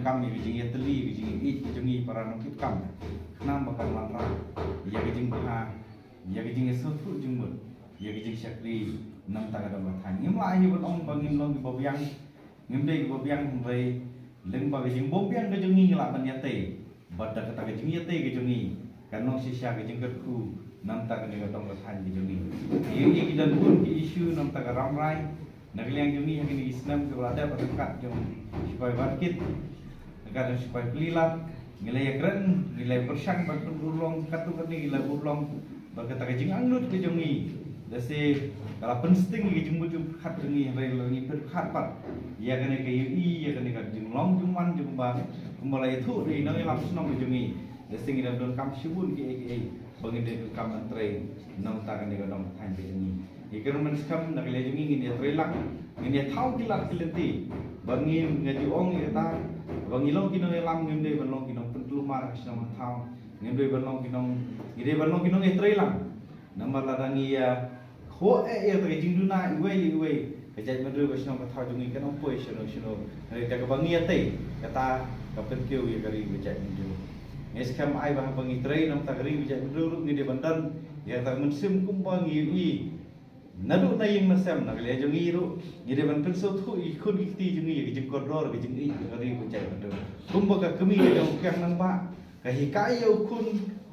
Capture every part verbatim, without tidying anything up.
Kam ïa ka jingïatylli, ïa ka jingïeit ka jong ngi para nongtrei kam. Khnang ba kan wanrah ïa ka jingbha, ïa ka jingïasngewthuh jingmut, ïa ka jingshakri namar ka dong ka thaiñ. Ngim lah hi ban ong ba ngim long kiba biang, ngim dei kiba biang, hynrei lyngba ka jingbym biang ka jong ngi ngi lah ban ïatei. Bad da kata ka jingïatei ka jong ngi kan long shisha ka jingkyrkhu namar kane ka dong ka thaiñ ka jong ngi. Ïa ngi ki don bun ki issue namar ka rambrai. Na ka liang jong ngi ha kine ki snem kiba la dep, ha ka kat jong sipai barkit, ha ka kat jong sipai pli lad, ngi la ïakren, ngi la pyrshang ban pynurlong katto katne ngi la urlong. Bad kata ka jingangnud ka jong ngi, lehse ka la pynsting ïa ka jingmut jingpyrkhat jong ngi, hynrei la ngi pyrkhat pat ïa kane ka ïohi, ïa kane ka jinglong jingman jong ba kumba la ïathuh da i nongïalam shnong ka jong ngi. Lehse ngi dang donkam shibun kiei kiei ba ngin dei donkam ban trei namar kane ka dong ka thaiñ ka jong ngi. Ngi kyrmen skhem na ka liang jong ngi ngin ïa trei lang, ngin ïa thaw ki lad ki lynti. Ba ngi, nga ju ong ïa kata, ba ngi long ki nongïalam ngim dei ban long ki nongpynkulmar ha shnong ha thaw. Ngim dei ban long ki nong, ngi dei ban long ki nongïatreilang. Namar lada ngi ïa khoh eh ïa kata ka jingduna iwei ïa iwei, ka jaitbynriew ka shnong ka thaw jong ngi kan ym poi shano shano. Hynrei da kaba ngi ïatei, kata ka pynkiew ïa ka ri bad jaitbynriew. Ngi skhem ai ba haba ngi trei namar ka ri bad jaitbynriew ruh ngi dei ban don ïa kata ka mynsiem kumba ngi ïohi. Naduh na ïing na sem, na ka liang jong ngi ruh ngi dei ban pynsngewthuh ïa ki khun ki kti jong ngi ïa ka jingkordor, ka jingïeit ïa ka ri bad jaitbynriew. Kumba ka kmie ka jong u Kiang Nangbah ka hikai ïa u khun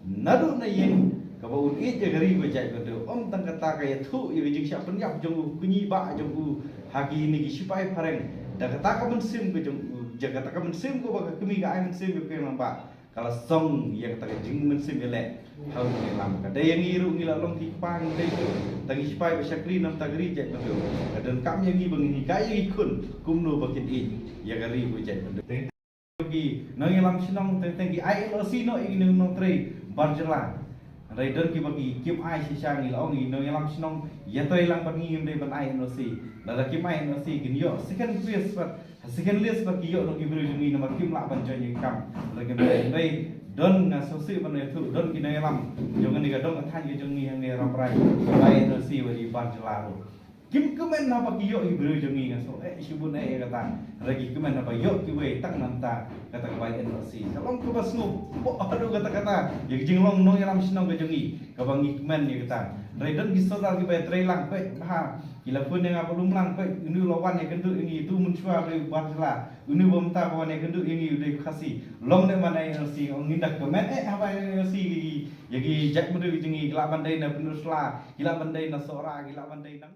naduh na ïing kaba un ïeit ïa ka ri bad jaitbynriew. Ym tang kata, ka ïathuh ïa ka jingshah pynïap jong u kñi bah jong u ha kine ki sipai phareng. Da kata ka mynsiem ka jong u, da kata ka mynsiem kaba ka kmie ka ai mynsiem ïa u Kiang Nangbah, ka la song ïa kata ka jingmynsiem ïaleh ha u nongïalam. Ka dei ïa ngi ruh ngi la long ki kpa, ngi dei tang ki sipai ba shakri namar ka ri jaitbynriew. Ka donkam ïa ngi ba ngin hikai ïa ki khun kumno ba kin ïeit ïa ka ri bad jaitbynriew. Ki nongïalam shnong teng teng ki ai N O C noh ïa ki nongtrei bar jylla. Hynrei don kiba ki kim ai shisha, ngi la ong ïa ki nongïalam shnong ïatrei lang bad ngi, ngim dei ban ai N O C. Lada kim ai N O C kin ïoh second phase bad second list bad ki ïoh noh ki briew jong ngi namar kim lah ban join ïa ki kam. Lada kim ai, hynrei don, nga sngewsih ban ïathuh, don ki nongïalam jong kane ka dong ka thaiñ ka jong ngi hangne ha Rambrai, bai N O C wat ïa bar jylla ruh. Kim kmen haba ki ïoh ïa ki briew jong ngi, nga sngew eh shibun eh ïa kata. Hynrei ki kmen haba ïoh kiwei tang namar kata ka bai N O C. Ka long kaba sngewbha haduh katta katta ïa ka jinglong nongïalam shnong ka jong ngi kaba ngi kmen ïa kata. Hynrei don ki sordar kiba ïatrei lang, peit bha, ki la phone ïa nga ba lum lang, peit une u la wan ïakynduh ïa ngi, utu mynshuwa u dei u bar jylla, une ba mynta ba wan ïakynduh ïa ngi u dei u Khasi. Long ne em ban ai N O C? Ong ngin da kmen eh haba ai N O C ïa ki, ïa ki jaitbynriew jong ngi, ki lah ban dei na Pynursla, ki lah ban dei na Sohra, ki lah ban dei na